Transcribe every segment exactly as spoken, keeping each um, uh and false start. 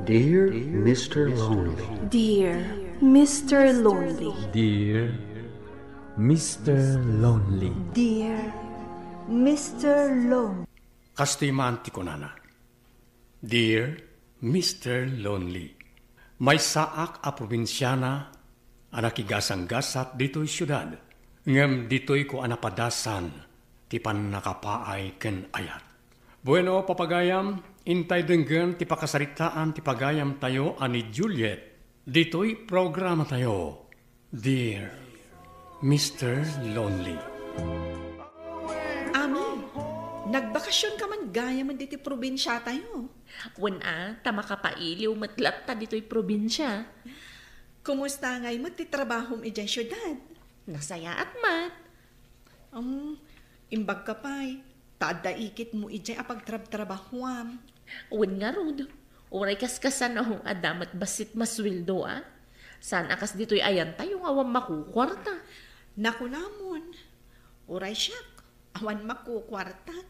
Dear Mister Lonely. Dear Mister Lonely. Dear Mister Lonely. Dear Mister Lonely. Kastoy man ti kunana, "Dear Mister Lonely, maysaak a probinsiana a nakigasanggasat ditoy siudad, ngem ditoyko a napadasan ti pannakapaay ken ayat." Bueno, papagayam, intay denggen ti pakasaritaan ti pagayamtayo a ni Juliet ditoy programatayo, Dear Mister Lonely. Ami, nagbakasion ka man gayamen ditoy probinsiatayo. Wen a, ta makapailiw met latta ditoy probinsia. Kumusta ngay met ti trabahom idiay siudad? Nasayaat met. Um, imbag ka pay, ta adda ikitmo idiay a pagtrabtrabahuam. Wen ngarud, uray kaskasano, adda met bassit masueldo a. Saan a kas ditoy ayantayo nga awan makukuarta. Nakunamon, uray siak, awan makukuartak.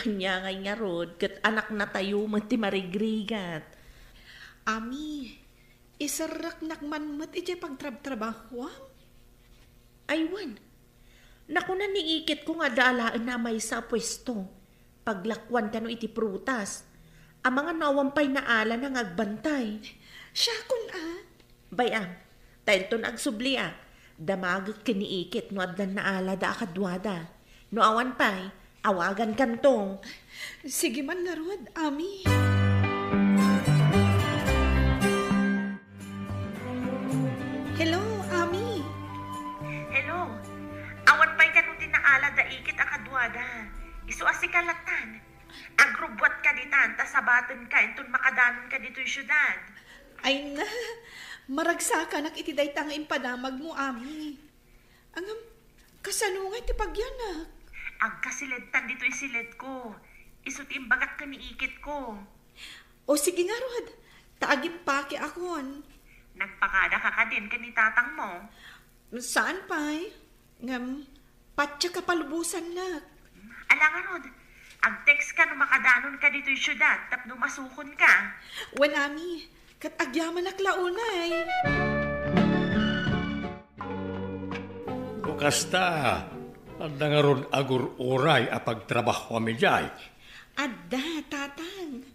Ania ngay ngarud, ket anaknatayo met ti marigrigat. Ami, iserreknak man met idiay pagtrabtrabahuam. Ay wen, nakuna ni ikitko nga adda alaenna a maysa a puesto, paglakuan kano iti prutas. Amangan no awan pay naalana nga agbantay. Siakon a? Bay-am, ta inton agsubliak, damagek ken ni ikit no addan naalada a kaduada. No awan pay, awagankanto. Sige man ngarud, Ami. Hello, Ami. Hello. Awan pay kano ti naalada ikit a kaduada. Isu a sika lattan. Agrubbuatka ditan ta sabatenka inton makadanonka ditoy siudad. Ay na, maragsakanak iti dayta nga impadamagmo, Ami. Ngem, kasano ngay ti pagyanak? Agkasiled tan ditoy siledko. Isu ti imbagak ken ni ikitko. O sige ngarud, ta agimpakiakon. Nagpakadaka kadin ken ni tatangmo? Saan pay? Ngem, patiek a palubosannak. Ala ngarud, agtext ka no makadanonka ditoy siudad tapno masukonka. Wen, Ami, ket agyamanak la unay. No kasta, adda ngarud agur-uray a pagtrabahuam idiay? Adda, Tatang.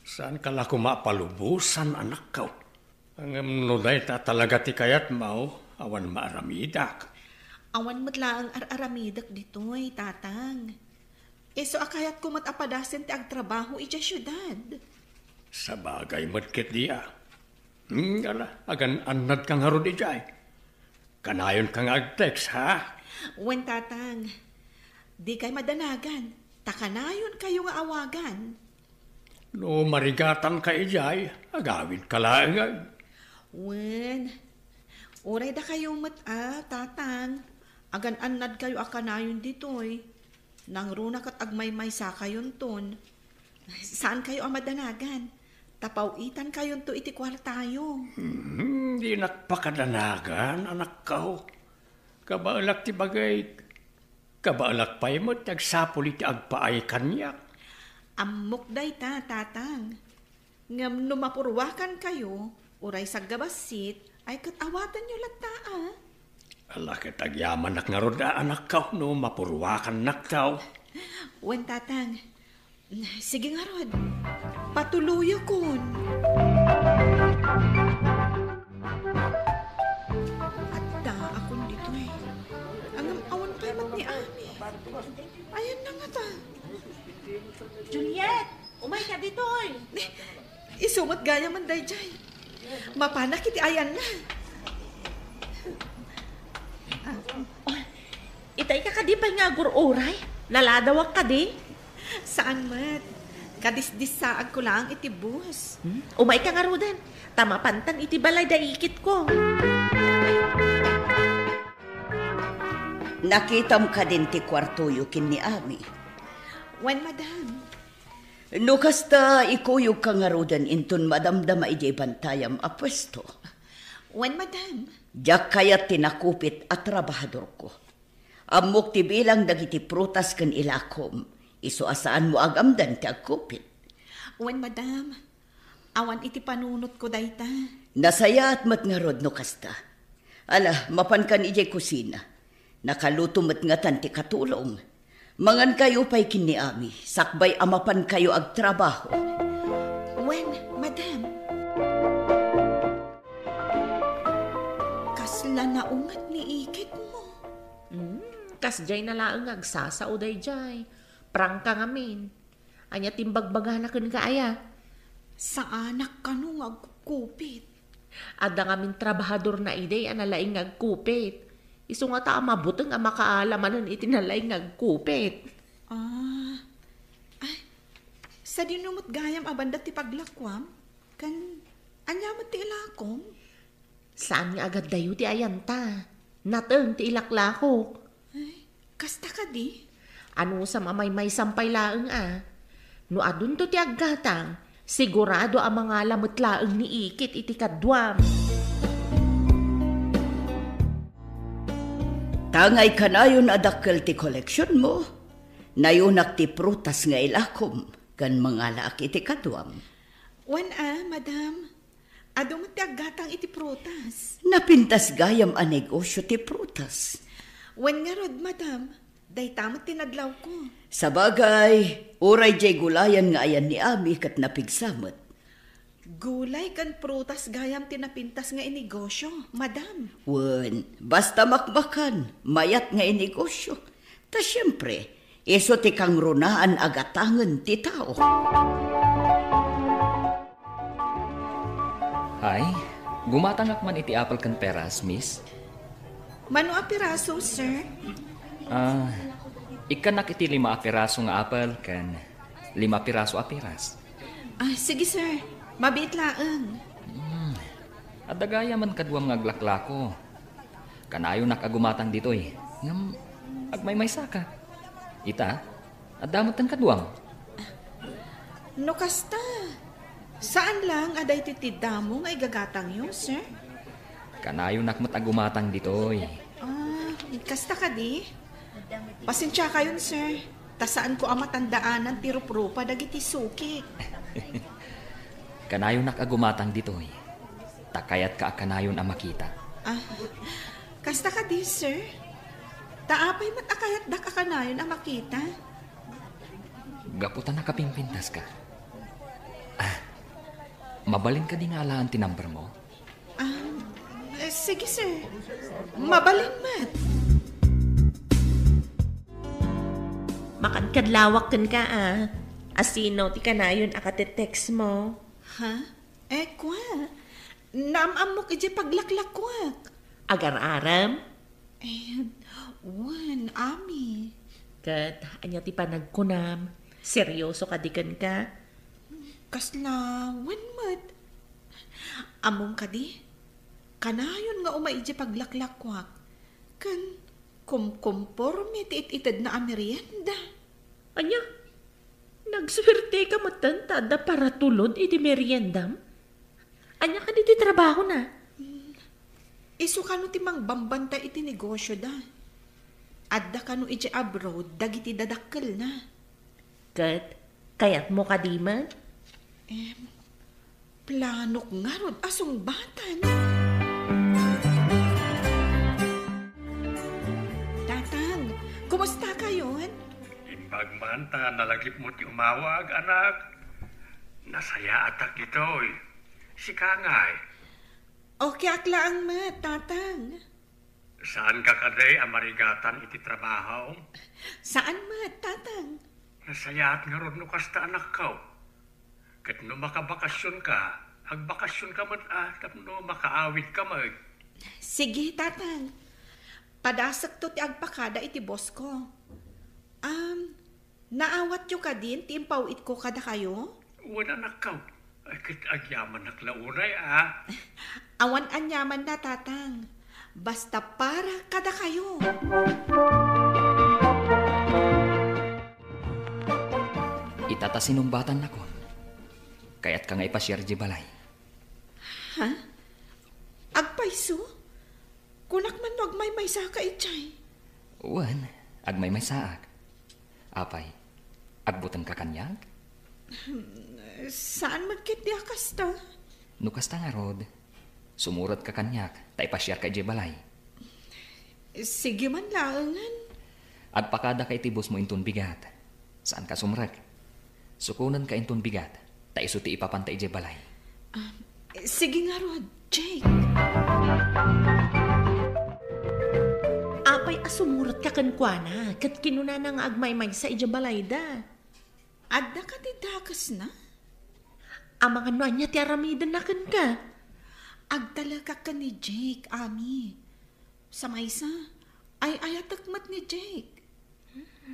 Saanka la koma a palubosan, anakko. Ngem no dayta talaga ti kayatmo, awan maaramidak. Awan met laeng ar-aramidek ditoy, Tatang. Isu a kayatko met a padasen ti agtrabaho idiay siudad. Sabagay met ketdi a. Hmm, ala, agan-annadka ngarud idiay. Kanayonka nga agtext, ha? Wen, Tatang. Dikay madanagan, ta kanayonkayo nga awagan. No marigatanka idiay, agawidka laengen. Wen, uray dakayo met a, Tatang, agan-annadkayo a kanayon ditoy. Nangruna ket agmaymaysakayonton. Saankayo a madanagan, ta paw-itankayonto iti kuartayo. Hmm, dinak pakadanagan, anakko. Kabaelak ti bagik. Kabaelak pay met ti agsapul iti agpaay kaniak. Ammok dayta, Tatang. Ngem no mapuruakankayo, uray saggabassit, ay ket awatenyo latta a. Ala ket agyamanak ngarud a, anakko, no mapuruakannakto. Wen, Tatang. Sige ngarud, patuloyakon. Addaakon ditoy. Ngem awan pay met ni Ami. Ayanna ngata. Juliet, umayka ditoy. Isu met gayamen daydiay. Mapanak iti ayanna. Itay ka kadi pay nga agur-uray? Naladawak kadi? Saan met. Kadisdissaagko laeng iti bus. Hmm? Umayka ngaruden, ta mapantan iti balay da ikitko. Nakitam kadin ti kuartoyo ken ni Ami? Wen, madam. No kasta, ikuyogka ngaruden inton madamdama idiay bantayam a puesto. Wen, madam. Diak kayat ti nakupit a trabahadorko. Ammok ti bilang dagiti prutas ken ilakom. Isu a saanmo agamdan ti agkupit. Wen, madam. Awan iti panunotko dayta. Nasayaat met ngarud no kasta. Ala, mapankan idiay kusina. Nakaluto met ngatan ti katulong. Mangankayo pay ken ni Ami, sakbay a mapankayo agtrabaho. Wen, madam. Kasla naunget ni ikitmo. Hmm, kasdiay na laeng nga agsasao daydiay. Prangka ngamin. Ania ti imbagbagana kenka aya? Saanak kano nga agkupit. Adda ngamin trabahadorna idi a nalaing nga agkupit. Isu ngata a mabuteng a makaala manen iti nalaing nga agkupit. Ah. Ay, sadino met gayam a banda ti paglakuam? Ken ania met ti ilakom? Saan nga agaddayo ti ayanta. Nateng ti ilaklakok. Ay, kasta kadi? Anusam a maymaysam pay laeng a. No adunto ti aggatang, sigurado a mangala met laeng ni ikit iti kaduam. Tangay kanayon a dakkel ti koleksionmo, nayunak ti prutas nga ilakom, ken mangalaak iti kaduam. Wen a, madam. Adu met ti aggatang iti prutas. Napintas gayam a negosio ti prutas. Wen ngarud, madam, dayta met ti nadlawko. Sabagay, uray diay gulayan nga ayan ni Ami ket napigsa met. Gulay ken prutas gayam ti napintas nga inegosio, madam. Wen, basta makmakan, mayat nga inegosio. Ta siempre, isu ti kangrunaan a gatangen ti tao. Hay, gumatangak man iti apel ken peras, miss. Mano a piraso, sir? Ah, ikkanak iti lima a piraso nga apel ken lima a piraso a peras. Ah, sige, sir. Mabiit laeng. Hmm. Adda gayam man kaduam nga aglaklako. Kanayonak a gumatang ditoy. Ngem agmaymaysaka. Ita, adda met kaduam. No kasta, saan lang a daytoy ti damo nga igagatangyo, sir? Kanayonak met a gumatang ditoy. Ah, kasta kadi? Pasensiakayon, sir. Ta saanko a matandaanan ti ruprupa dagiti sukik. Kanayonak a gumatang ditoy. Ta kayatka a kanayon a makita. Ah, kasta kadi, sir? Ta apay met a kayatdak a kanayon a makita? Gapu ta nakapingpintaska. Ah, mabalin kadi nga alaan ti number mo? Ah, eh, sige, sir. Mabalin met. Makadkadlawak kenka, ah. Asino ti kanayon a katetext mo? Ha? Eh, kua. Naam-ammok idiay paglaklakuak. Agar-aram? Eh, wen, Ami. Ket ania ti panagkunam? Seryoso kadi kenka? Kasla, wen met. Ammom kadi? Kanayon nga umay idiay paglaklakuak. Ken kumkomporme ti it-itedna a merienda. Ania? Nagsuerteka metten ta adda paratulod iti meriendam? Ania kadi ti trabahona? Mm, isu kano ti mangbambantay iti negosyoda. Adda kano idiay abroad dagiti dadakkelna. Ket kayatmo kadi met? Em, planok ngarud a sungbatan. Tatang, kumusta kayon? Imbag man ta nalagipmo ti umawag, anak. Nasayaatak ditoy. Sika ngay? Okay ak laeng met, Tatang. Saanka kadi a marigatan iti trabaho? Saan met, Tatang. Nasayaat ngarud no kasta, anakko. Ket no makabakasionka, agbakasionka met a tapno makaawidka met. Sige, Tatang. Padasekto ti agpakada iti bossko. Am, naawatyo kadin ti impaw-itko kadakayo? Wen, anakko. Ay, ket agyamanak la unay a. Awan aniamanna, Tatang. Basta para kadakayo. Ita ta sinumbatan nakon. Kayatka nga ipasiar di balay. Ha? Agpayso? Kunak man no agmaymaysaka idiay. Wen, agmaymaysaak. Apay, agbutengka kaniak? Saan met ket ti a kasta? No kasta ngarud, sumurotka kaniak ta ipasiarka idiay balay. Sige man laengen. Agpakadaka iti bosmo inton bigat. Saanka sumrek. Sukonenka inton bigat, ta isu ti ipapanta idiay balay. Ah, sige ngarud, Jake. Apay a sumurotka kenkuana, ket kinunana nga agmaymaysa idiay balayda? Adda kadi dakesna? Amangan no ania ti aramidenna kenka? Agtalekak ken ni Jake, Ami. Sa maysa, ay-ayatek met ni Jake.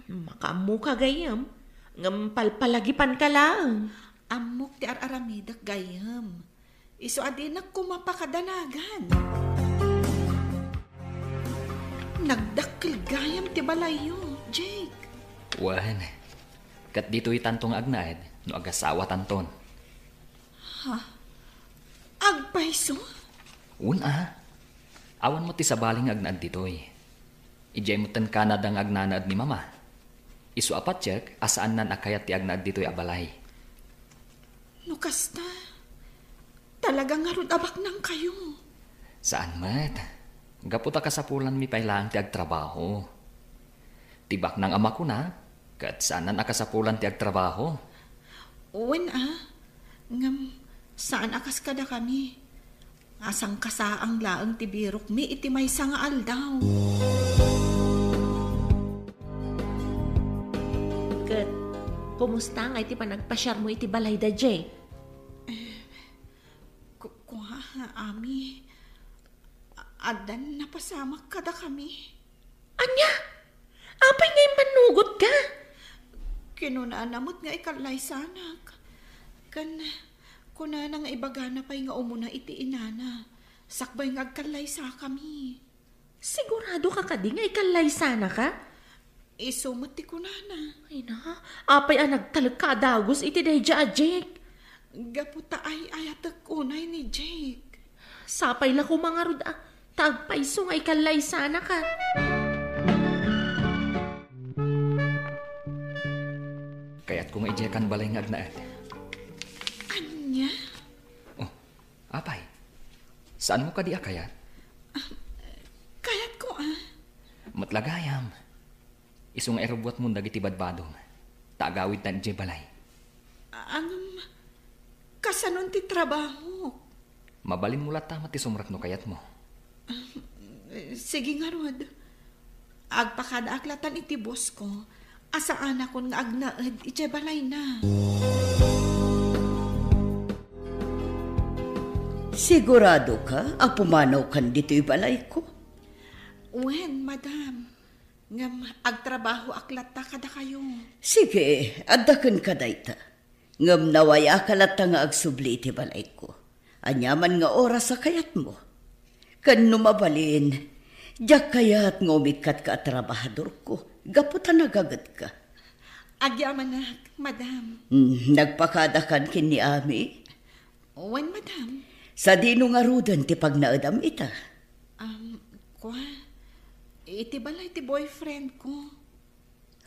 Makaammoka gayyem, ngem palpalagipanka laeng. Ammok ti ar-aramidek gayyem. Isu a dinak koma pakadanagan. Nagdakkel gayam ti balayyo, Jake. Wen, ket ditoytanto nga agnaed no agasawatanton. Ha? Agpayso? Wen a. Awan met ti sabali nga agnaed ditoy. Idiay metten Canada nga agnanaed ni Mama. Isu a patiek a saannan a kayat ti agnaed ditoy a balay. No kasta, talaga ngarud a baknangkayo. Saan met. Gapu ta kasapulanmi pay laeng ti agtrabaho. Ti baknang a makuna, ket saannan a kasapulan ti agtrabaho. Wen a, ngem saan a kas kadakami. Asangkasaang laeng ti birokmi iti maysa nga aldaw. Ket, kumusta ngay ti panagpasiarmo iti balayda, Jake? Eh, ku-, kua, Ami, a-, addan napasamak kadakami. Ania? Apay nga immannugotka? Kinunana met nga ikallaysanak. Ken kunana nga ibagana pay nga umuna iti inana, sakbay nga agkallaysakami. Siguradoka kadi nga ikallaysanaka? Isu met ti kunana. Ay na, apay a nagtalekka a dagus iti daydiay a Jake? Gapu ta ay-ayatek unay ni Jake. Sapay la koma ngarud a, ta agpayso nga ikallaysanaka. Kayatko nga idiay kan balay nga agnaed. Ania? Oh, apay? Saanmo kadi a kayat? Kayatko a. Met la gayam. Isu nga irubbuatmon dagiti badbadom, ta agawidtan idiay balay. Ngem, kasanon ti trabahok? Mabalinmo latta met ti sumrek no kayatmo. Sige ngarud. Agpakadaak latan iti bosko a saanakon nga agnaed idiay balayna. Siguradoka a pumanawkan ditoy balayko? Wen, madam. Ngem agtrabahoak latta kadakayo. Sige, adda kenka dayta. Ngem nawayaka latta nga agsubli iti balayko. Aniaman nga oras a kayatmo. Ken no mabalin, diak kayat nga umikkatka a trabahadorko gapu ta nagagetka. Agyamanak, madam. Hmm, nagpakadakan ken ni Ami? Wen, madam. Sadino ngaruden ti pagnaedam ita? Um, kua, iti balay ti boyfriend ko.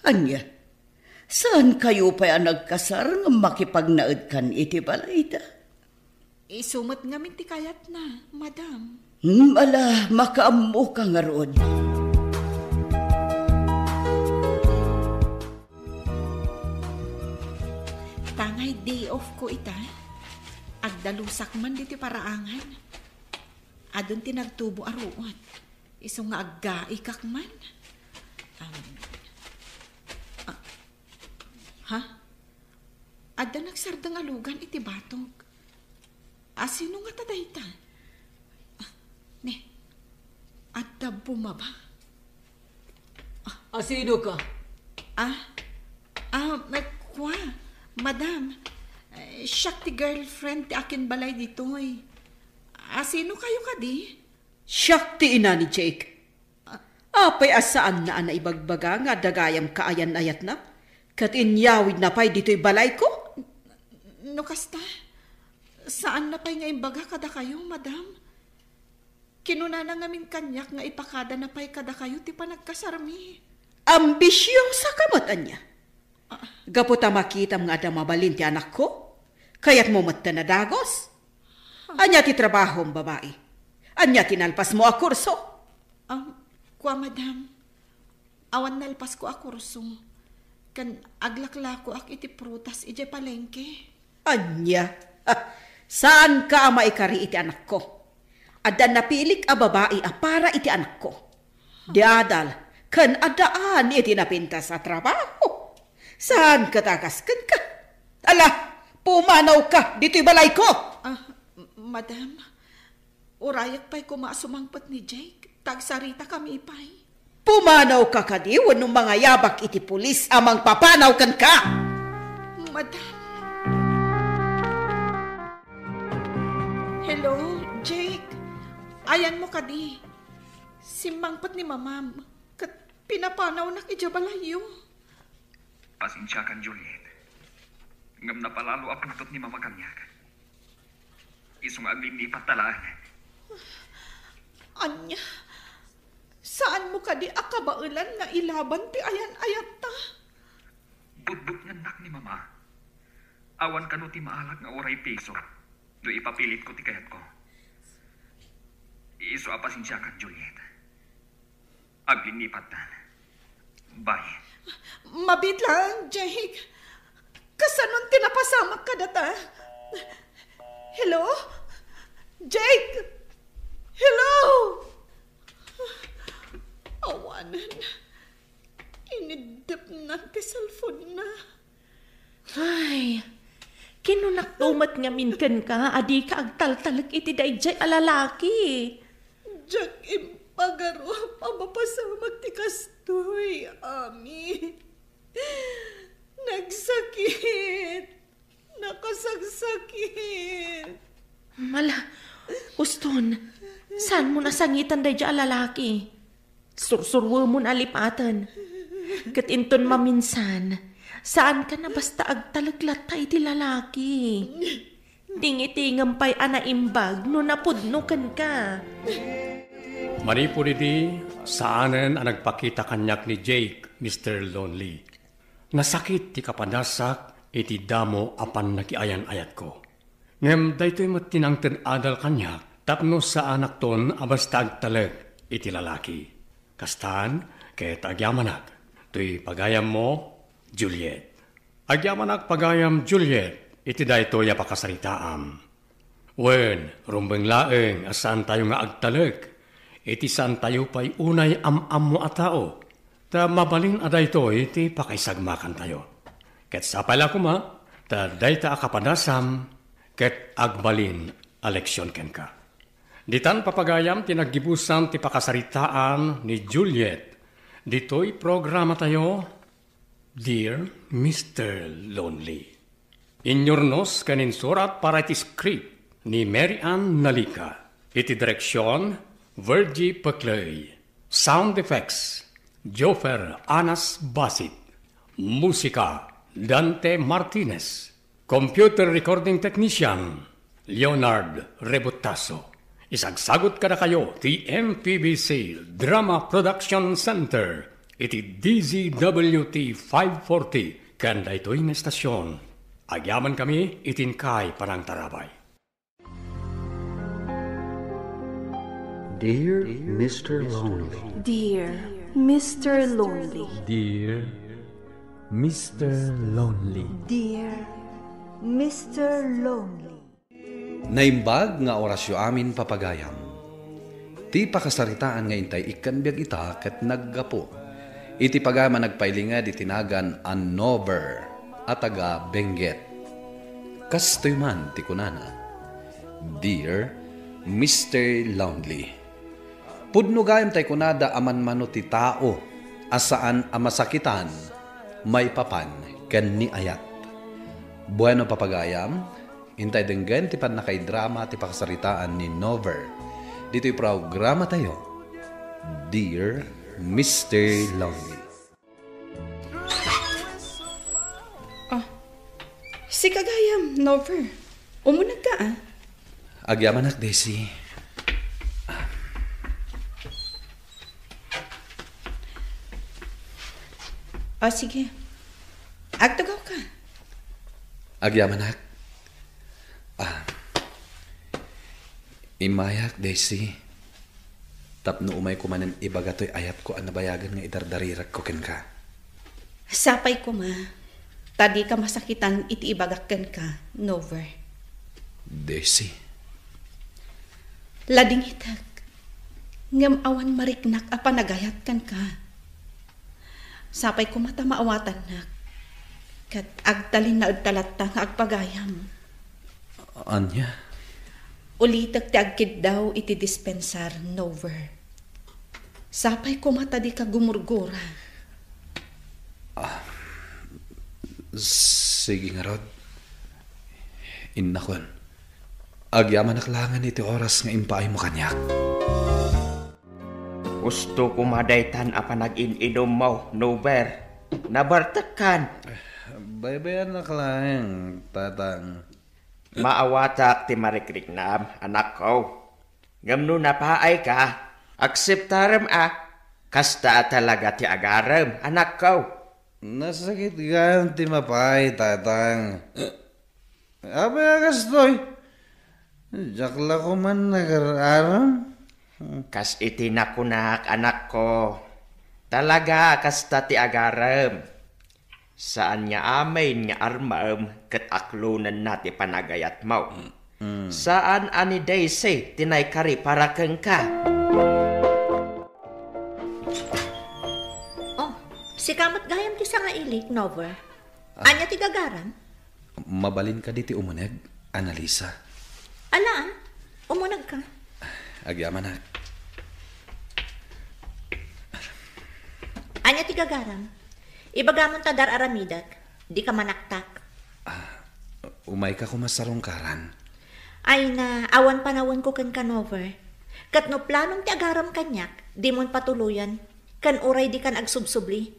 Ania? Saankayo pay a nagkasar ngem makipagnaedkan iti balayda? Isu met ngamin ti kayatna, madam. Hmm, ala, makaammoka ngarud. Tangay day off ko ita. Agdalusak man ditoy paraangan. Adun ti nagtubo a ruot. Isu nga aggaikak man. Um, ah, ha? Adda nagsardeng a lugan iti batog. A, sino ngata dayta? Ah, ne, adda bumaba. A, sino ka? Ah, ah, ma-, kua, madam, eh, siak ti girlfriend ti akinbalay ditoy. A, sino kayo kadi? Siak ti ina ni Jake. Apay a saanna a naibagbaga nga adda gayam kaayan-ayatna? Ket inyawidna pay ditoy balayko? No kasta, saanna pay nga imbaga kadakayo, madam. Kinunana ngamin kaniak nga ipakadana pay kadakayo ti panagkasarmi. Ambisiosa ka met, ania? Gapu ta makitam nga adda mabalin ti anakko, kayatmo metten a dagos? Ania ti trabahom, babai? Ania ti nalpasmo a kurso? Am, kua, madam. Awan nalpasko a kurso. Ken aglaklakoak iti prutas idiay palengke. Ania? Saanka a maikari iti anakko. Adda napilik a babai a para iti anakko. Diadal ken addaan iti napintas a trabaho. Saan ket a kas kenka? Ala, pumanawka ditoy balayko! Ah, madam, urayak pay koma a sumangpet ni Jake, ta agsaritakami pay. Pumanawka kadi wenno mangayabak iti pulis a mangpapanaw kenka? Madam. Hello, Jake. Ayanmo kadi? Simmangpet ni mamam, ket pinapanawnak idiay balayyo. Pasensiakan, Juliet. Ngem napalalo a pudot ni mama kaniak. Isu nga aglinnipat ta laeng. Ania? Saanmo kadi a kabaelan nga ilaban ti ayan-ayatta? Budbutngennak ni mama. Awan kano ti maalak nga uray piso no ipapilitko ti kayatko. Isu a pasensiakan, Juliet. Aglinnipat ta. Bye. Mabiit laeng, Jake. Kasanon ti napasamak kadata? Hello? Jake? Hello? Awanen. Iniddepna ti cellphone-na. Ay, kinunakto met ngamin kenka a dika agtaltalek iti daydiay a lalaki. Diak impagarup a mapasamak ti kastoy, Ami. Nagsakit. Nakasagsakit. Ala, Uston, saanmo a sangitan daydiay a lalaki? Sursuruemon a lipaten. Ket inton maminsan, saanka a basta agtalek latta iti lalaki. Tingitingem pay a naimbag no napudno kenka. Manipud idi, saanen a nagpakita kaniak ni Jake, Mister Lonely. Nasakit ti kapadasak iti damo a pannakiayan-ayatko. Ngem daytoy met ti nangted adal kaniak tapno saanakton a basta agtalek iti lalaki. Kastan, ket agyamanak, toy pagayammo, Juliet. Agyamanak pagayam, Juliet, iti daytoy a pakasaritaam. Wen, rumbeng laeng a saantayo nga agtalek iti saantayo pay unay am-ammo a tao, ta mabalin a daytoy ti pakaisagmakantayo. Ket sapay la koma, ta dayta a kapadasam ket agbalin a leksion kenka. Ditan, papagayam, ti naggibusan ti pakasaritaan ni Juliet ditoy programatayo, Dear Mister Lonely. Inyurnos ken insurat para iti script ni Mary Ann Nalica. Iti direksion, Virgie Peclay. Sound effects, Joffer Anas Basit. Musika, Dante Martinez. Computer recording technician, Leonard Rebutaso. Isagsagut kadakayo ti M P B C Drama Production Center iti D Z W T five forty ken daytoy nga estasion. Agyamankami iti inkay panangtarabay. Dear Mister Lonely. Dear Mister Lonely. Dear Mister Lonely. Dear Mister Lonely. Naimbag nga orasyo amin, papagayam. Ti pakasaritaan nga intay ikkan biag ita ket naggapu iti pagayam a nagpailinged iti nagan a Nover a taga Benguet. Kastoy man ti kunana, Dear Mister Lonely. Pudno gayam tay kunada a manmano ti tao a saan a masakitan maipapan ken ni ayat. Bueno, papagayam, intay denggen ti pannakaidrama ti pakasaritaan ni Nover ditoy programatayo, Dear Mister Lonely. Ah, sika gayam, Nover. Umunegka, ah. Agyamanak, Desi. Ah, sige. Agtugawka. Agyamanak. Ah, immayak, Daisy. Tapno umayko manen ibaga toy ayatko a nabayagen nga idardarirakko kenka. Sapay koma, ta dika masakitan iti ibagak kenka, Nover. Daisy. Ladingitek, ngem awan mariknak a panagayat kenka. Sapay koma ta maawatannak, ket agtalinnaedta latta nga agpagayam. Ania? Ulitek ti agkiddaw iti dispensar, Nover. Sapay koma ta dika gumurgura. Ah, sige ngarud. Innakon. Agyamanak laengen iti oras nga impaaymo kaniak. Husto koma daytan a panagin-inummo, Nover. Nabartekkan. Baybayanak laeng, Tatang. Maawatak ti marikriknam, anakko. Ngem no napaayka, akseptarem a kasta a talaga ti agarem, anakko. Nasakit gayam ti mapaay, Tatang. Apay a kastoy? Diak la koman nagar-aram. Kas iti nakunak, anakko, talaga a kasta ti agarem. Saan nga amin nga armaem ket aklonenna ti panagayatmo. Mm. Saan a ni Daisy ti naikari para kenka. Oh, sika met gayam ti sangailik, Nover. Ah. Ania ti gagaram? Mabalin kadi ti umuneg, Annalisa? Alaan, umunegka. Agyamanak. Ania ti gagaram? Ibagamon ta dar-aramidek, dika manaktak. Ah, umayka koma sarungkaran. Ay na, awan panawenko kenka, Nover. Ket no planom ti agaram kaniak, dimon patuloyen, ken uray dikan agsubsubli.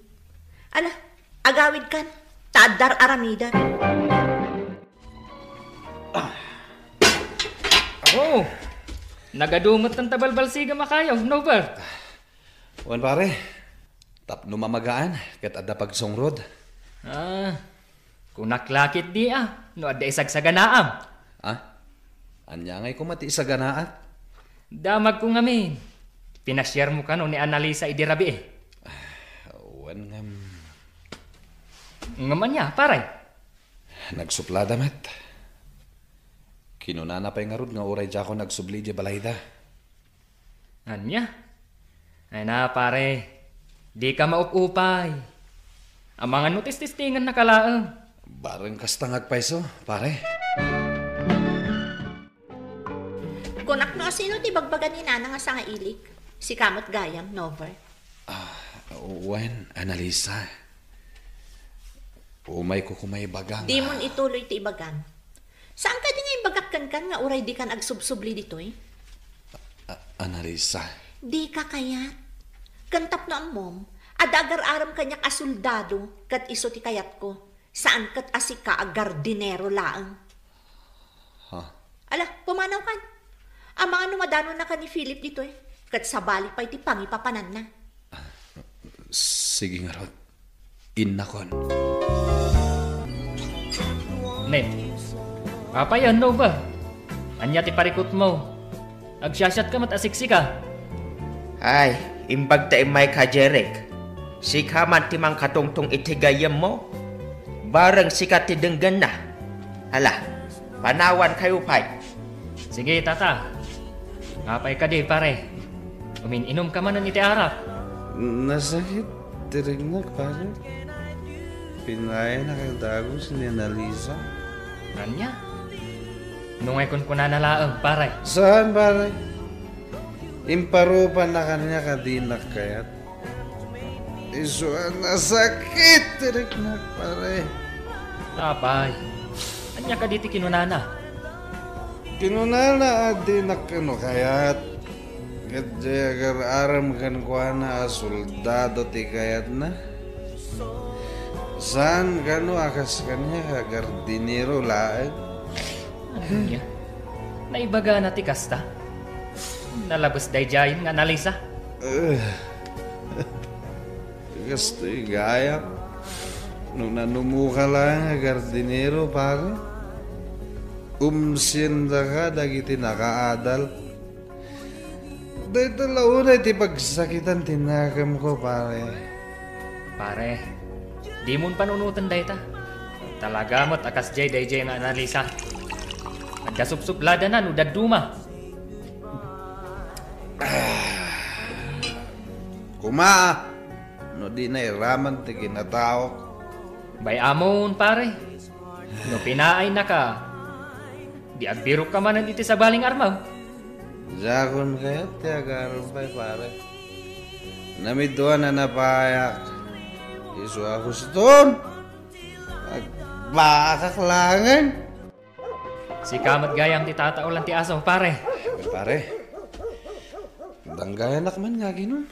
Ala, agawidkan, ta addar-aramidek. Oh, nagadu met ta balbalsigem a kayo, Nover. Wen, pare, tapno mamagaan ket adda pagsungrod. Ah, kunak la ketdi a, no adda isagsaganaam. Ah? Ania ngay koma ti isaganaak? Damagko ngamin. Pinasiarmo kano ni Annalisa idi rabii. Ah, wen ngem. Ngem ania, pare? Nagsuplada met. Kinunana pay ngarud nga uray diakon agsubli idiay balayda. Ania? Ay na, pare. Dika maup-upay. Amangan no tististingennaka laeng. Bareng kasta nga agpayso, pare. Kunak no asino ti bagbaga ni Nana nga sangailik. Sika met gayam, Nover. Ah, wen, Annalisa. Umayko koma ibaga nga Dimon ituloy ti ibagam. Saan kadi nga imbagak kenka nga uray dikan agsubsubli ditoy? A-, Annalisa. Dika kayat. Ken tapno ammom, adda agar-arem kaniak a soldado ket isu ti kayatko. Saan ket a sika a gardinero laeng. Ha? Ala, pumanawkan. Amangan no madanonnaka ni Philip ditoy, ket sabali pay ti pangipapananna. Sige ngarud. Innakon. Ne, apay, Nova? Ania ti parikutmo? Agsiasiatka met a siksika. Ay, imbag ta immayka, Jeric. Sika man ti mangkatungtong iti gayyemmo. Bareng sika ti denggenna. Ala, panawankayo pay. Sige, tata. Apay kadi, pare? Umin-inumka manen iti arak. Nasakit ti riknak, pare. Pinayanak a dagus ni Annalisa. Ania? No ngay kunkunana laeng, pare? Saan, pare? Imparupanak kaniak a dinak kayat. Isu a nasakit ti riknak, pare. Apay, ania kadi ti kinunana? Kinunana a dinak kano kayat. Ket diay agar-arem kenkuana a soldado ti kayatna. Saan kano a kas kaniak a gardinero laeng. Ania? Naibagana ti kasta? Nalabes daydiayen nga Annalisa? Eh, kastoy gayam. No nanumoka laeng a gardinero, pare, umsiendaka dagiti nakaadal. Dayta la unay ti pagsakitan ti nakemko, pare. Pare, dimon panunoten dayta. Talaga met a kasdiay daydiay nga analisa. Adda supsublada na no dadduma. Kuma, no di na iraman ti kinataok. Bay-amon, pare. No pinaaynaka, di agbirokka manen iti sabaling armaw. Diakon kayat ti agarumpay, pare. Namiduan a napayak. Isu a huston. Agbakak laengen. Sika met gayam ti tataolan ti aso, pare. Pare. Danggayanak man nga aginom.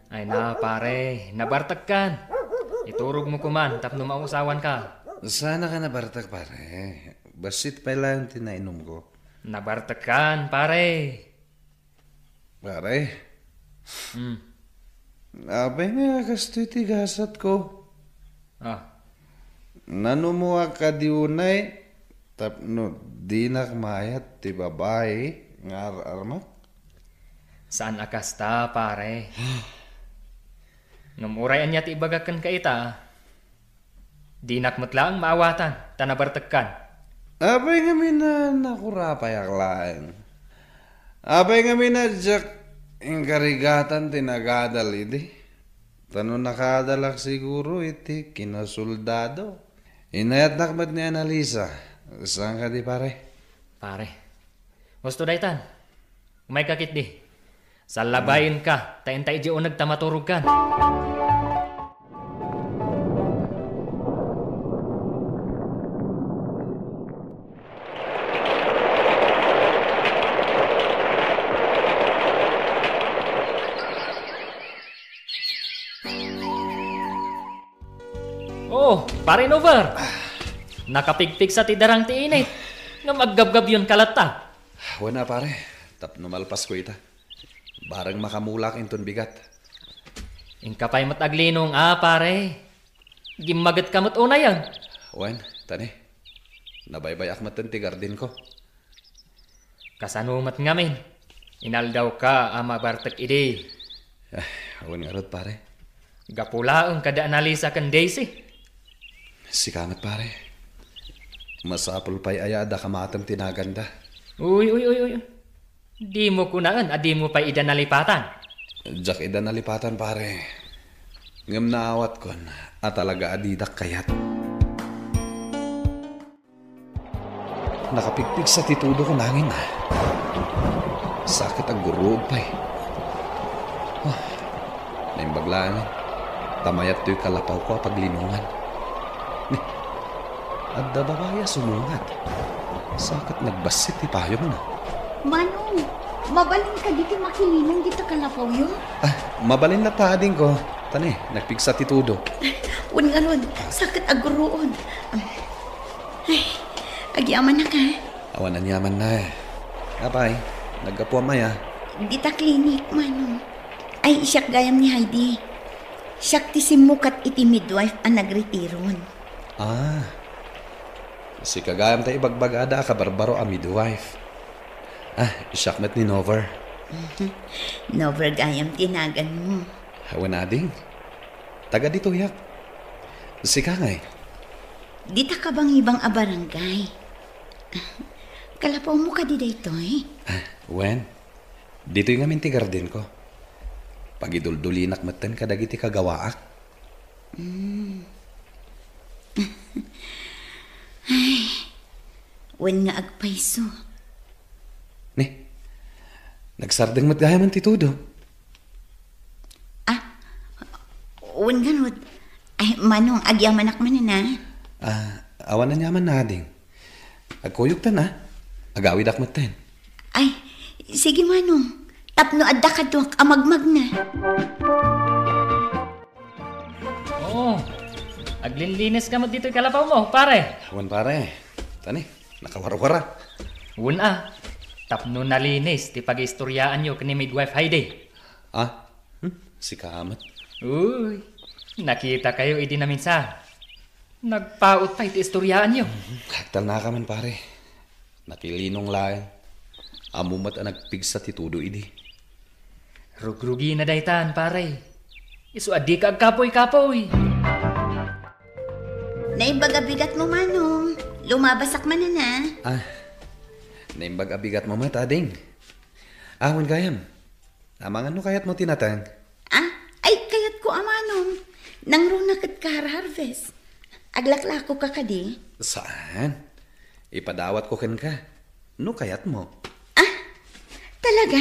Ay na, pare, nabartekkan. Iturogmo koman tapno mausawanka. Saanka nabartek, pare. Bassit pay laeng ti nainumko. Nabartekkan, pare. Pare. Hmm. Apay nga kastoy ti gasatko? Ah. Nanumoak kadi unay tapno dinak maayat ti babai nga ar-armak? Saan a kasta, pare. Ngem uray ania ti ibagak kenka ita, dinak met laeng maawatan ta nabartekkan. Apay ngamin a nakurapayak laeng? Apay ngamin a diak inkarigatan ti nagadal idi? Ta no nakaadalak siguro iti kinasoldado. Inayatnak met ni Annalisa. Saan kadi, pare? Pare. Husto daytan. Umayka ketdi. Sallabayenka, ta inta idiay uneg ta maturogkan. Oh, Pare Nover! Nakapigpigsa ti darang ti init. Ngem aggabgabionka latta. Wen a, pare, tapno malpasko ita. Bareng makamulak inton bigat. Inka pay met aglinong a, pare. Gimmagetka met unayen. Wen, tani. Nabaybay-ak metten ti gardinko. Kasano met ngamin? Inaldawka a mabartek idi. Ah, awan ngarud, pare. Gapu laeng kada Annalisa ken Daisy. Sika met, pare. Masapul pay aya a dakamatem ti naganda? Uy, uy, uy, uy. Dimo kunaen a dimo pay ida nalipatan. Diak ida nalipatan, pare. Ngem naawatkon a talaga a didak kayat. Nakapigpigsa ti tudo ko nangin, ah. Saket a gurruod pay. Ah, naimbag laeng. Ta mayat toy kalapawko a paglinongan. Ni, adda babai a sumungad. Saket nagbassit ti payongna. Manong, mabalin kadi ti makilinong dita kalapawyo? Ah, mabalin latta, adingko. Tani, nagpigsa ti tudo. Wen ngarud, saket a gurruod. Ay, agyamanak, ha? Awan aniamanna. Apay, naggapuam aya? Dita klinik, Manong. Ay, siak gayam ni Heidi. Siak ti simmukat iti midwife a nagretiron. Ah. Sika gayam ta ibagbagada a kabarbaro a midwife. Ah, siak met ni Nover. Mhm. Nover gayam ti naganmo. Wen, ading. Taga ditoyak. Sika ngay? Dita kabangibang a barangay. Kalapawmo kadi daytoy? Ah, wen. Ditoy ngamin ti gardenko. Pagiduldulinak metten kadagiti kagawaak. Mm. Ay, wen nga agpayso. Ni, nagsardeng met gayamen ti tudo. Ah, wen ngarud. Ay, Manong, agyamanak manen, ah. Ah, awan aniamanna, ading. Agkuyogtan, ah. Agawidak metten. Ay, sige, Manong. Tapno adda kaduak a magmagna. Oo. Aglinlinis ka met ditoy kalapawmo, pare. Wen, pare. Tani, nakawarwara. Wen a, tapno nalinis ti pagistoryaanyo ken ni Midwife Heidi. Ah? Hmm? Sika met? Uy, nakitakayo idi naminsan. Nagpaut pay ti istoryaanyo. Agtalnakamin, pare. Nakilinong laeng. Ammom met a nagpigsa ti tudo idi. Rugrugina daytan, pare. Isu a dika agkapuy-kapuy. Naimbag a bigatmo, Manong. Lumabasak manen a. Ah, naimbag a bigatmo met, ading. Awan gayam. Amangan no kayatmo ti nateng? Ah, ay, kayatko a, Manong. Nangruna ket ka har-harvest. Aglaklako ka kadi? Saan? Ipadawatko kenka. No kayatmo. Ah, talaga?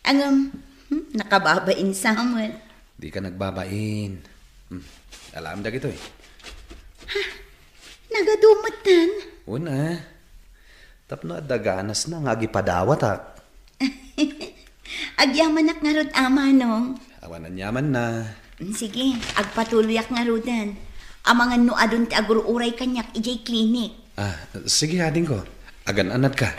Ngem, hmm, nakababain sa met. Dika nagbabain. Hmm, alaem dagitoy. Ha? Nagadu metten? Una. Tapno adda ganasna nga agipadawatak. Agyamanak ngarud a, Manong. Awan aniamanna. Mm, sige, agpatuloyak ngaruden. Amangan no adun ti agur-uray kaniak idiay klinik. Ah, sige, adingko. Agan-anadka.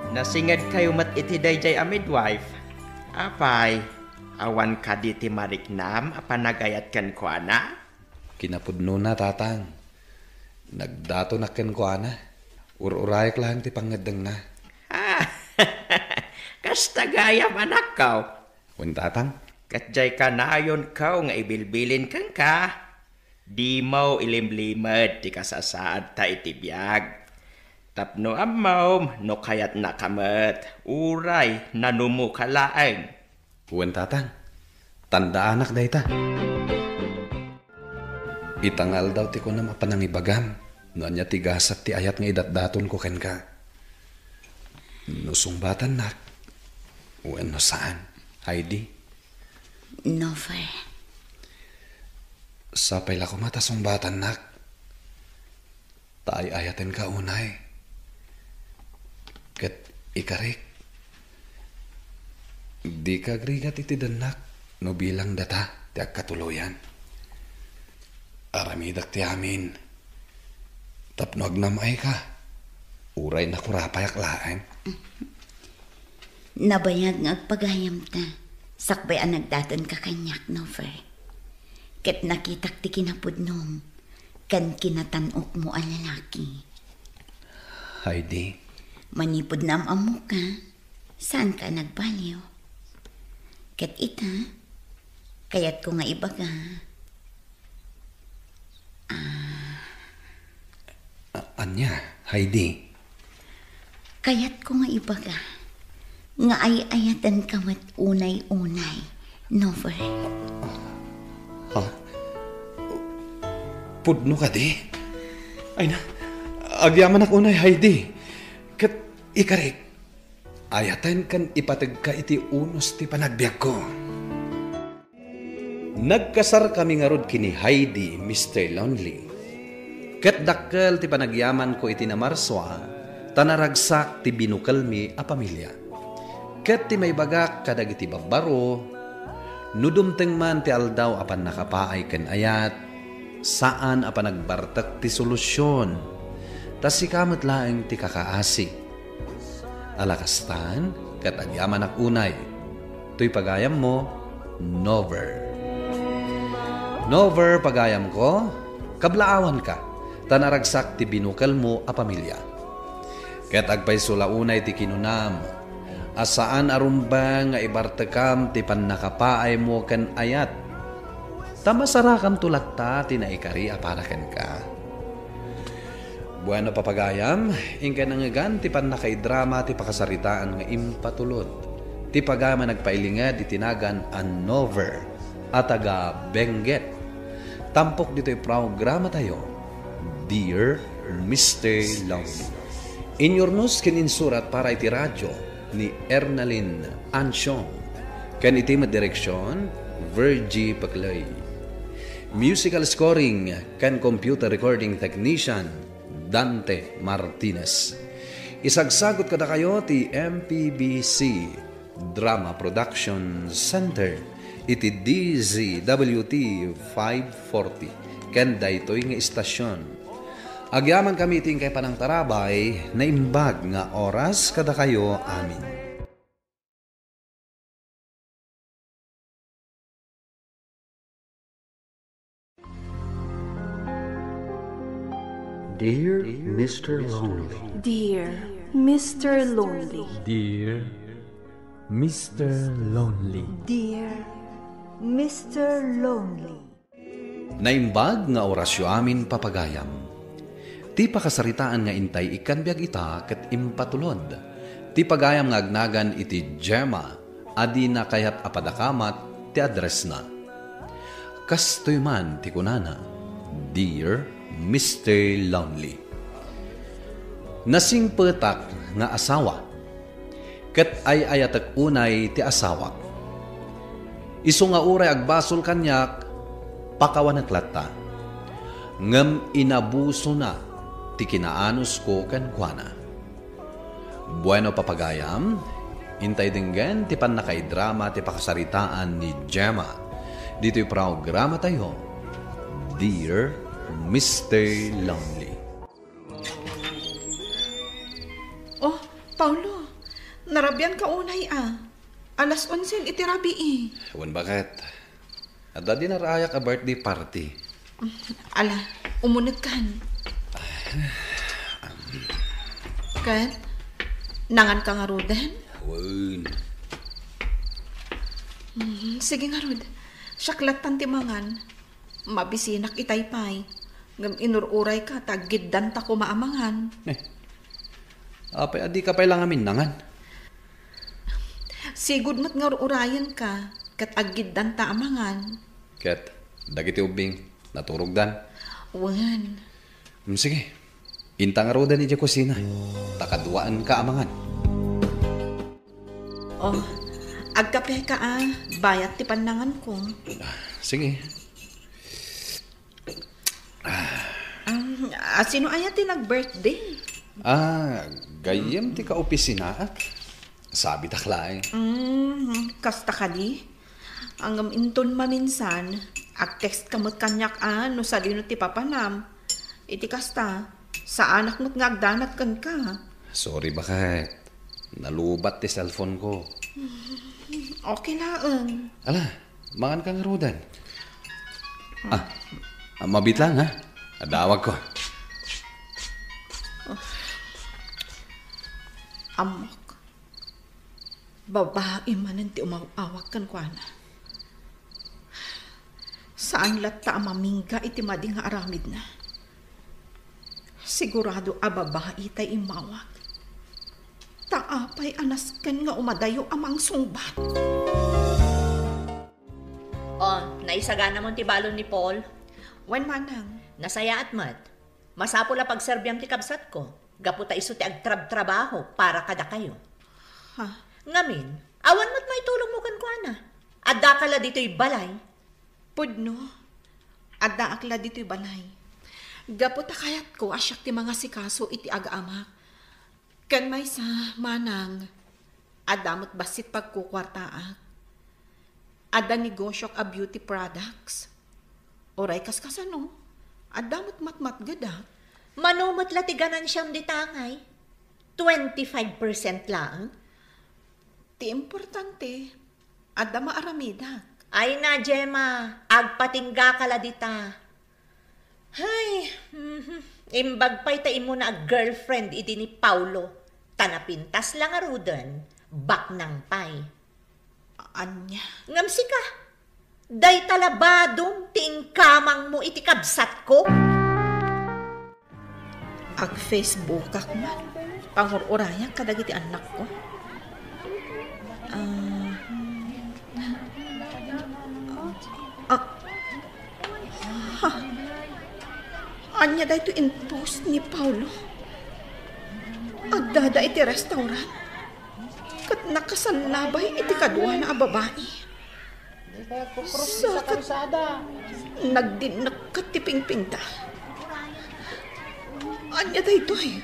Nasingedkayo met iti daydiay a midwife. Apay, awan kadi ti mariknam a panagayat kenkuana? Kinapudnona, Tatang. Nagdatonak kenkuana. Ur-urayak laeng ti pangngeddengna. Ah, kasta gayam, anakko. Wen, Tatang? Ket diay kanayonko nga ibilbilin kenka. Dimo ilimlimed ti kasasaadta iti biag. Tapno ammom no kayatnaka met, uray nanumoka laeng. Wen, Tatang. Tandaanak dayta. Ita nga aldaw ti kunam a panangibagam no ania ti gasat ti ayat nga idatdatonko kenka. No sungbatannak wenno saan, Heidi? Never. Sapay la koma ta sungbatannak. Ta ay-ayatenka unay. Ket ikarik, dika agrigat iti dennak no bilang data ti agkatuloyan. Aramidak ti amin tapno agnam-ayka, uray nakurapayak laeng. Nabayag nga agpagayamta sakbay a nagdatonka kaniak, Never. Ket nakitak ti kinapudnom ken kinatan-okmo a lalaki. Heidi. Manipud naam-ammoka, saanka a nagbaliw. Ket ita, kayatko nga ibaga, ah, A-, ania, Heidi? Kayatko nga ibaga nga ay-ayatenka met unay-unay, Never. Ha? Pudno kadi? Ay na, agyamanak unay, Heidi. Ket ikarik, ayaten ken ipategka iti unos ti panagbiagko. Nagkasarkami ngarud ken ni Heidi, Mister Lonely. Ket dakkel ti panagyamanko iti Namarsua, ta naragsak ti binukelmi a pamilia. Ket ti maibagak kadagiti babbaro, no dumteng man ti aldaw a pannakapaay ken ayat, saan a panagbartek ti solusion, ta sika met laeng ti kakaasi. Ala kastan, ket agyamanak unay. Toy pagayammo, Never. Never, pagayamko, kablaawanka, ta naragsak ti binukelmo a pamilia. Ket agpayso la unay ti kinunam, a saan a rumbeng nga ibartekam ti pannakapaaymo ken ayat. Ta masarakamto latta ti naikari a para kenka. Bueno, papagayam, inkay nangngegan ti pannakaidrama ti pakasaritaan nga impatulod. Ti pagayam a nagpailinged iti nagan a Never a taga Benguet. Tampok ditoy programatayo, Dear Mister Lonely. Inyurnos ken insurat para iti radio ni Ernalyn Ansiong, ken iti met direksion, Virgie Paclay. Musical scoring ken computer recording technician, Dante Martinez. Isagsagot kadakayo ti M P B C Drama Production Center iti D Z W T five forty ken daytoy nga istasion. Agyamankami iti inkay panangtarabay, naimbag nga oras kadakayo amin. Dear Mister Lonely. Dear Mister Lonely. Dear Mister Lonely. Dear Mister Lonely. Naimbag nga orasyo amin, papagayam. Ti pakasaritaan nga intay ikkan biag ita ket impatulod. Ti pagayam nga agnagan iti Gemma a dina kayat a padakamat ti addressna. Kastoy man ti kunana, "Dear Mister Lonely, nasingpetak nga asawa, ket ay-ayatek unay ti asawak. Isu nga uray agbasol kaniak, pakawanek latta. Ngem inabusona ti kinaanusko kenkuana." Bueno, papagayam, intay denggen ti pannakaidrama ti pakasaritaan ni Gemma ditoy programatayo, Dear Mister Lonely. Oh, Paulo, narabian ka unay a. Alas onse iti rabii. Wen, baket. Adda dinarayak a birthday party. Ala, umunegkan. Ket, nangan ka ngaruden? Wen. Mm, sige ngarud. Siak lattan ti mangan. Mabisinak itay pay. Ngem inur-urayka ta aggiddanta koma a mangan. Eh, apay a dika pay la ngamin nangan? Sigud met nga ur-urayenka ket aggiddanta a mangan. Ket dagiti ubbing, naturogdan? Wen. Mm, sige. Inta ngaruden idiay kusina. Ta kaduaenka a mangan. Oh, agkapeka a, bayat ti pannanganko. Sige. Um, a, sino aya ti nag-birthday? Ah, gayyem ti kaopisinaak. Sabitak laeng. Mm, kasta kadi? Ngem inton maminsan, ag-text ka met kaniak a no sadino ti papanam. Iti kasta, saanak met nga agdanag kenka. Sorry, baket. Nalubat ti cellphone ko. Okay laeng. Ala, mangan ka ngaruden. Ah, ah, mabit lang, ha? Adawag ko. Ammok. Babai manen ti umaw-awag kenkuana. Saan latta a mamingga iti madi nga aramidna. Sigurado a babai tay immawag. Ta apay a nasken nga umadayo a mangsungbat? Oh, naisaganamon ti balon ni Paul? Wen, manang. Nasayaat met. Masapul a pagserbiam ti kabsatko, gapu ta isu ti agtrabtrabaho para kadakayo. Ha? Ngamin, awan met maitulongmo kenkuana. Addaka la ditoy balay. Pudno, addaak la ditoy balay. Gapu ta kayatko a siak ti mangasikaso iti aga-amak. Ken maysa, manang, adda met bassit pagkukuartaak. Adda negosiok a beauty products. Uray kaskasano, adda met matmatgedak. Mano met la ti ganansiam dita, ngay? Twenty-five percent laeng? Ti importante, adda maaramidak. Ay na, Gemma, agpatinggaka la dita. Hay, mhm. Imbag pay ta immuna a girlfriend idi ni Paulo. Ta napintas la ngaruden, baknang pay. Ania? Ngem sika, dayta la badom ti inkamangmo iti kabsatko? Ag-Facebookak man. Pangur-urayak kadagiti annakko. Ah. Ah. Ha? Ania daytoy in-post ni Paulo? Addada iti restaurant? Ket nakasallabay iti kaduana a babai. Sa ket nagdinnekket ti pingpingda. Ania daytoy?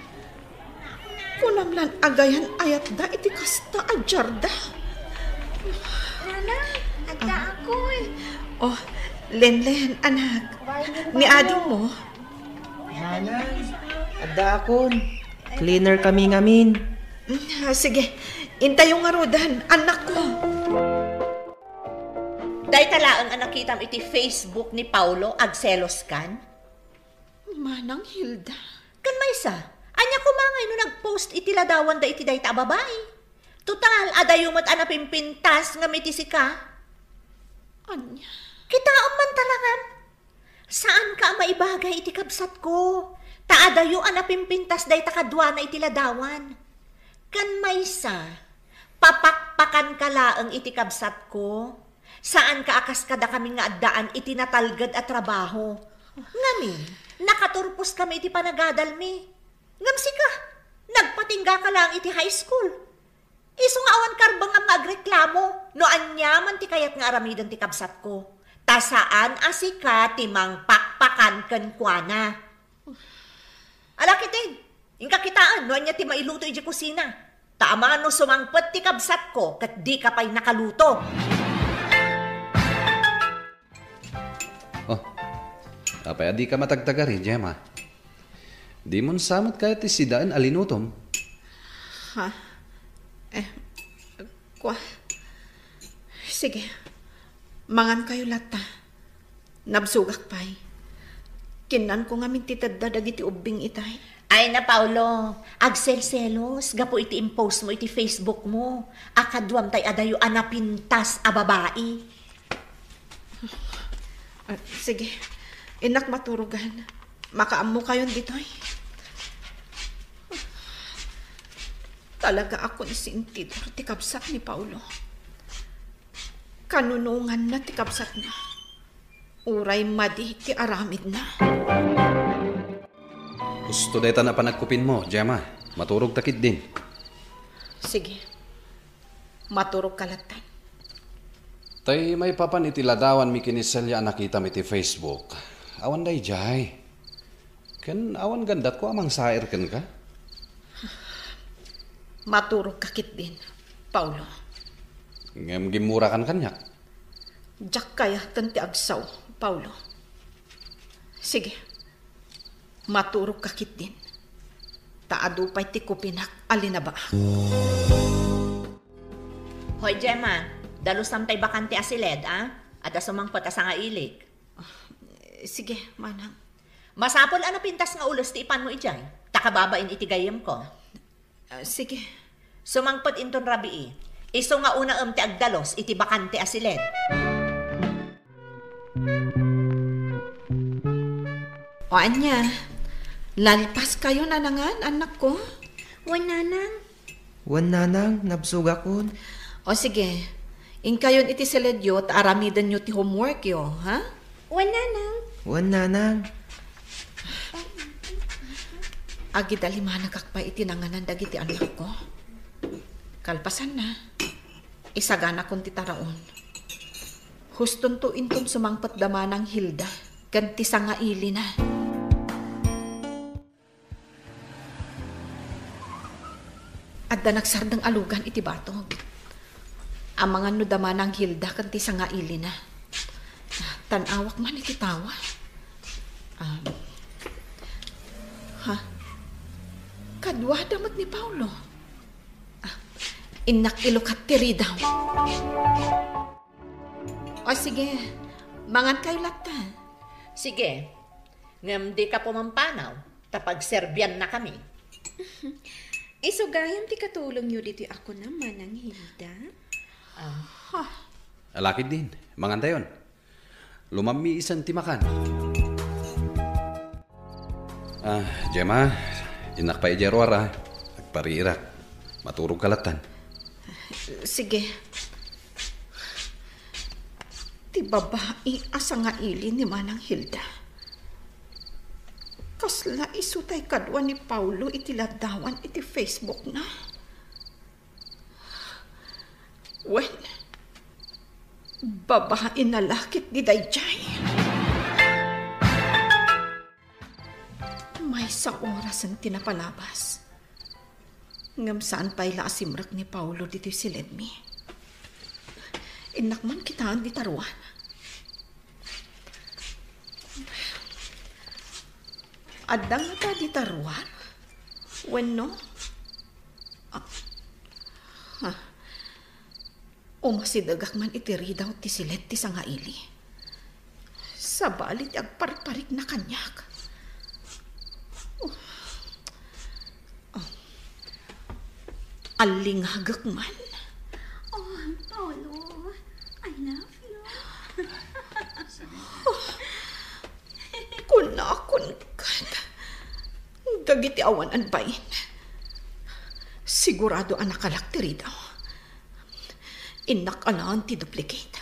Kunam lan agayan-ayatda iti kasta a diarda. Nanang, addaakon. Oh, Lenlen, anak. Ni adingmo? Nanang, addaakon. Cleaner kami ngamin. Mm, ah, sige. Intayo ngaruden, annakko. Dayta laeng a nakitam iti Facebook ni Paulo, agseloskan? Manang Hilda. Ken maysa, ania koma ngay no nag-post iti ladawan da iti dayta a babai? Total, adayo met a napimpintas ngem iti sika. Ania? Kitaem man talaga. Saanka a maibagay iti kabsatko. Ta adayo a napimpintas dayta kaduana iti ladawan. Ken maysa, papakpakanka laeng iti kabsatko. Saanka a kas kadakami nga addaan iti natalged a trabaho. Ngamin, nakaturposkami iti panagadalmi. Ngem sika, nagpatinggaka laeng iti high school. Isu nga awan karbengam nga agreklamo no aniaman ti kayat nga aramiden ti kabsatko. Ta saan a sika ti mangpakpakan kenkuana. Ala ketdi, inka kitaen no ania ti mailuto idiay kusina. Ta amangan no sumangpet ti kabsatko ket dika pay nakaluto. Oh, apay a dika matagtagari, Gemma? Dimon sa met kayat ti sidaen a linutom? Ha? Eh, kua. Sige, mangankayo latta. Nabsogak pay. Kinnanko ngamin ti tedda dagiti ubbing itay. Ay na, Paolo, agselselos gapu iti impost mo iti Facebook mo a kaduam tay adayo a napintas a babai. Ah, sige. Innak maturogan. Makaammokayon ditoy. Talaga a konsentidor ti kabsat ni Paolo. Kanunonganna ti kabsatna. Uray madi ti aramidna. Husto dayta a panagkupinmo, Gemma. Maturogta ketdin. Sige. Maturogka lattan. Tay maipapan iti ladawanmi ken ni Celia a nakitam iti Facebook. Awan daydiay. Ken awan gandatko a mangsair kenka? Maturogka ketdin, Paolo. Ngem gimmurakan kaniak. Diak kayaten ti agsao, Paolo. Sige, maturogka ketdin. Ta adu pay ti kupinak a linabaak. Hoy, Gemma, dalusam tay bakante a siled, a? Adda sumangpet a sangailik. Sige, manang. Masapul a napintas nga ules ti ipanmo idiay, ta kababain iti gayyemko. Ah, sige. Sumangpet inton rabii, isu nga unaem ti agdalus iti bakante a siled. O ania, nalpaskayo nanangan, annakko? Wen, nanang. Wen, nanang, nabsogakon. O sige, inkayon iti siledyo ta aramidenyo ti homeworkyo, ha? Wen, nanang. Wen, nanang. Agidalimanagak pay iti nanganan dagiti annakko. Kalpasanna, isaganakon ti taraon. Hustonto inton sumangpet da manang Hilda ken ti sangailina. Adda nagsardeng a lugan iti batog. Amangan no da manang Hilda ken ti sangailina. Tan-awak man iti tawa. Ah. Ha? Kaduada met ni Paolo. Ah, innak ilukat ti ridaw. O sige, mangankayo latta. Sige, ngem dika pumampanaw, ta pagserbiannakami. Isu gayam ti katulongyo ditoy a kunam, Manang Hilda. Ah. Ala ketdin, mangantayon. Lumammi isan ti makan. Ah, Gemma, innak pay idiay ruar, a. Agpariirak. Maturogka lattan. Sige. Ti babai a sangaili ni Manang Hilda. Kasla isu tay kadua ni Paolo iti ladawan iti Facebook na. Wen, babai na la ketdi daydiay. Maysa orasen ti napalabas. Ngem saan pay la a simrek ni Paolo ditoy siledmi. Innak man kitaen dita ruar. Adda ngata dita ruar? Wenno? Ah, ha. Umasidegak man iti ridaw ti siled ti sangaili. Sabali ti agparparikna kaniak. Oh, Allingagek man. Oh, Paolo, I love you. Kunakon ket dagiti awan agbain. Sigurado a nakalak ti ridaw. Innak alaen ti duplicate.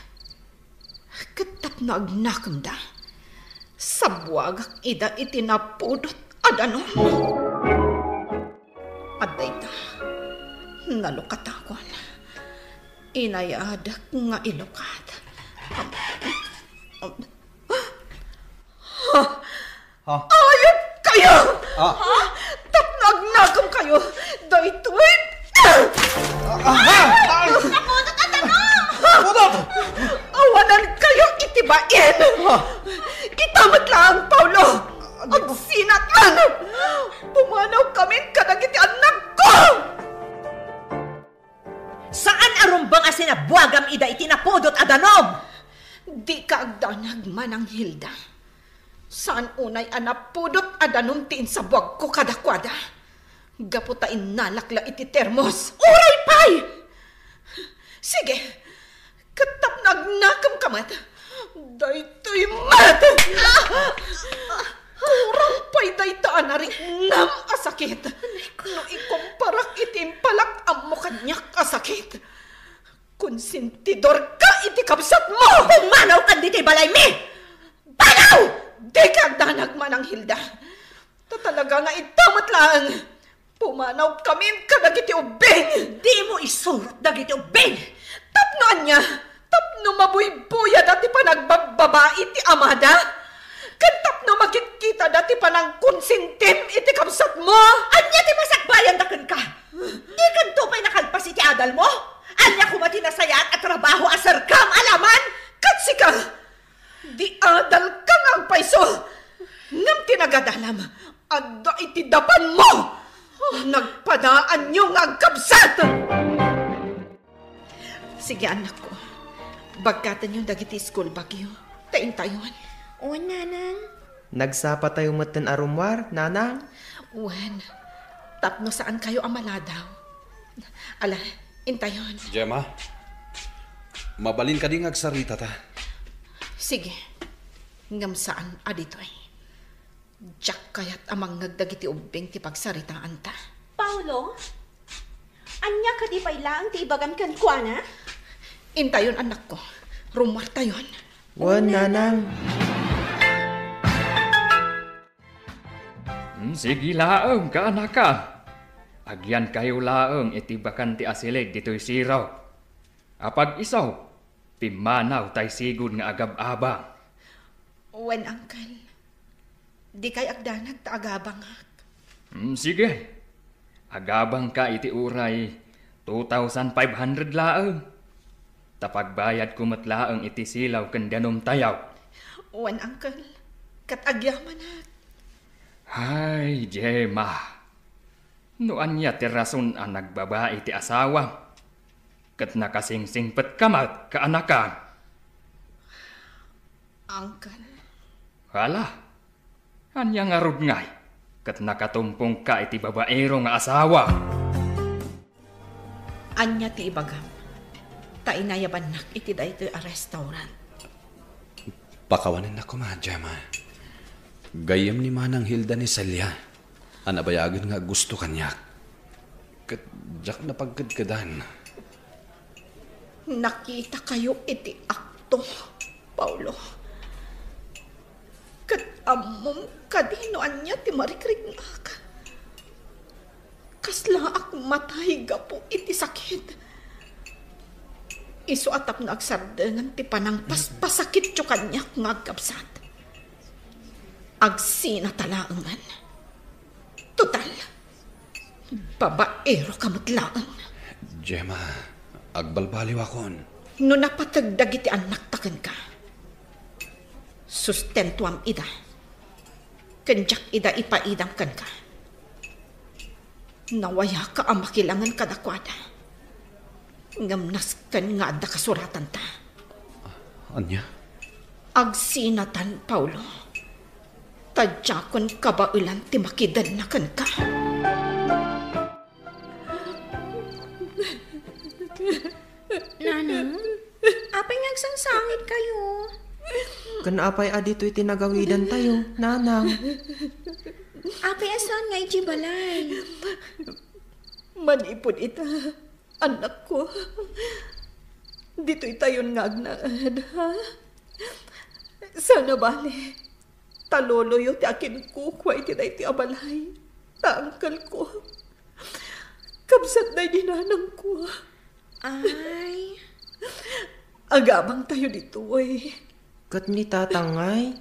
Ket tapno agnakemda, sabuagak ida iti napudot a danum. Adda ita, nalukatakon. Inayadek nga ilukat. Ha? Ha? Ayat kayo! Ah. Ha? Tapno agnakem kayo. Daytoy. Ah, ah, ah, ah. Napudot a danum! Napudot! Awanan kayo iti bain. Ah. Ita met laeng, Paolo. Agsinatan! Pumanaw kamin kadagiti annakko! Saan a rumbeng a sinabuagam ida iti napudot a danum! Dika agdanag, Manang Hilda. Saan unay a napudot a danum ti insabuagko kadakuada. Gapu ta innalak la iti termos. Uray pay! Sige, ket tapno agnakem ka met. Daytoy met! Kurang pay dayta a nariknam a sakit no ikumparak iti impalak ammo kaniak a sakit. Konsentidor ka iti kabsatmo! Pumanaw kan ditoy balaymi! Panaw! Dika agdanag, Manang Hilda. Ta talaga nga ita met laeng. Pumanaw kamin kadagiti ubbing! Dimo isurot dagiti ubbing! Tapno ania? Tapno mabuybuyada ti panagbabbabai ti amada? Ken tapno makitkitada ti panangkonsentim iti kabsatmo? Ania ti masakbayanda kenka? Dikanto pay nakalpas iti adalmo? Ania koma ti nasayaat a trabaho a serkam a laman? Ket sika, di adalka nga agpayso, ngem ti nagadalam, adda iti dapanmo. Nagpadaanyo nga agkabsat! Sige, annakko. Bagkatenyo dagiti school bagyo. Ta intayon. Wen, nanang. Nagsapatayo metten a rummuar, nanang? Wen, tapno saankayo a maladaw. Ala, intayon. Gemma, mabalin kadi nga agsaritata? Sige. Ngem saan a ditoy. Diak kayat a mangngeg dagiti ubbing ti pagsaritaanta. Paolo, ania kadi pay laeng ti ibagam kenkuana? Intayon, annakko. Rummuartayon. Wen, nanang. Hmm, sige laeng, kaanakan. Agyankayo laeng iti bakan ti asilig ditoy siro. Apag-isu, pimmanaw tay sigud nga agab-abang. Wen, uncle. Dikay agdanag ta agabangak. Hmm, sige. Agabangka iti uray two thousand five hundred laeng. Ta pagbayadko met laeng iti silaw ken danumtayo. Wen, uncle. Ket agyamanak. Ay, Gemma. No ania ti rason a nagbabai ti asawam, ket nakasingsingpetka met, kaanakan? Uncle. Hala, ania ngarud ngay ket nakatumpongka iti babaero nga asawa? Ania ti ibagam? Ta inayabannak iti daytoy a restaurant. Pakawanennak koma, Gemma. Gayyem ni Manang Hilda ni Celia a nabayagen nga aggusto kaniak. Ket diak napagkedkedan. Nakitakayo iti akto, Paolo. Ket ammom kadi no ania ti marikriknak? Kaslaak matay gapu iti sakit. Isu a tapno agsardengen ti panangpaspasakityo kaniak nga agkabsat. Agsinata laengen. Total, babaeroka met laeng. Gemma, agbalbaliwakon. No napateg dagiti annakta kenka, sustentuam ida. Ken diak ida ipaidam kenka. Nawayaka a makilangen kadakuada. Ngem nasken nga adda kasuratanta. Ania? Agsinatan, Paolo. Ta diakon kabaelan ti makidenna kenka. Ken apay a ditoy ti nagawidantayo, nanang? Apay a saan nga idiay balay? Manipud ita, annakko, ditoytayon nga agnaed, ha? Sana bale, ta loloyo ti akinkukua iti daytoy a balay. Ta angkelko, kabsat daydi nanangko. Ay. Agabangtayo ditoy. Ket ni tatang ngay?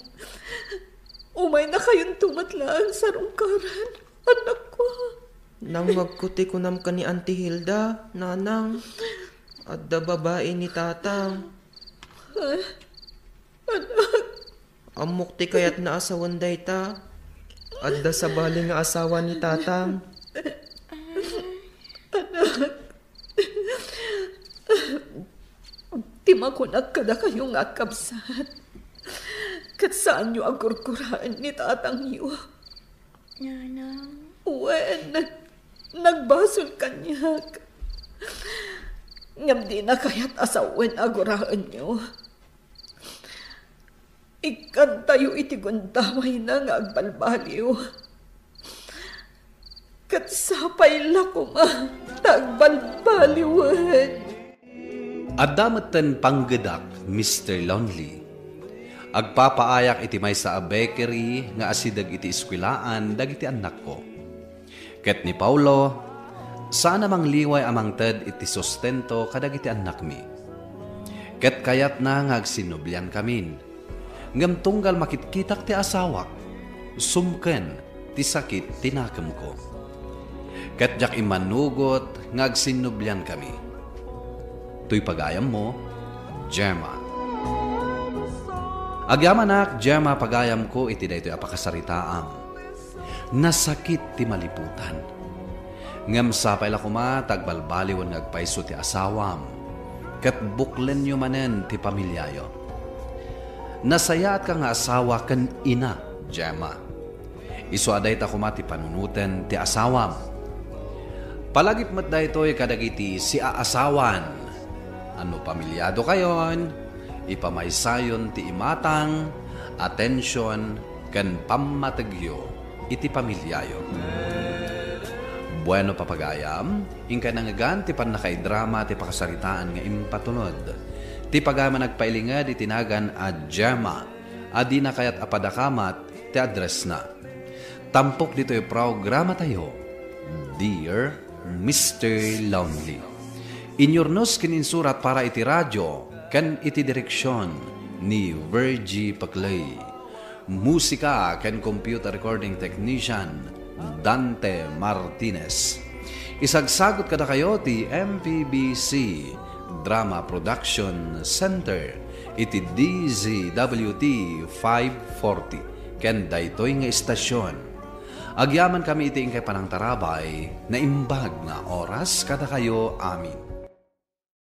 Umaynakayonto met laeng sarungkaran, annakko. Nangngegko ti kunam ken ni Auntie Hilda, nanang. Adda babai ni tatang. Anak. Ammok ti kayatna a sawen dayta. Adda sabali nga asawa ni tatang. Anak. Ti makunak kadakayo nga agkabsat, ket saanyo a gurguraen ni tatangyo. Nanang. Wen, nagbasol kaniak. Ngem dina kayat a sawen a guraenyo. Ikkantayo iti gundawayna nga agbalbaliw. Ket sapay la koma ta agbalbaliwen. Adda metten panggedak, Mister Lonely. Agpapaayak iti maysa a bakery nga asideg iti eskuelaan dagiti annakko. Ket ni Paulo, saan a mangliway a mangted iti sustento kadagiti annakmi. Ket kayatna nga agsinnubliankamin. Ngem tunggal makitkitak ti asawak, sumken ti sakit ti nakemko. Ket diak immanugot nga agsinnubliankami. Toy pagayammo, Gemma. Agyamanak, Gemma, pagayamko iti daytoy a pakasaritaam. Nasakit ti maliputan. Ngem sapay la koma ta agbalbaliwen nga agpayso ti asawam, ket buklenyo manen ti pamiliayo. Nasayaatka nga asawa ken ina, Gemma. Isu a dayta koma ti panunoten ti asawam. Palagip met daytoy kadagiti siaasawan a no pamiliadokayon, ipamaysayon ti imatang, atension, ken pammategyo iti pamiliayo. Bueno, papagayam, inkay nangngegan ti pannakaidrama ti pakasaritaan nga impatulod. Ti pagayam a nagpailinged iti nagan a Gemma, a dina kayat a padakamat ti addressna. Tampok ditoy programatayo, Dear Mister Lonely. Inyurnos ken insurat para iti radio ken iti direksion ni Virgie Peclay. Musika ken computer recording technician, Dante Martinez. Isagsagut kadakayo ti M P B C Drama Production Center iti D Z W T five forty ken daytoy nga istasyon. Agyamankami iti inkay panangtarabay, naimbag nga oras kadakayo amin.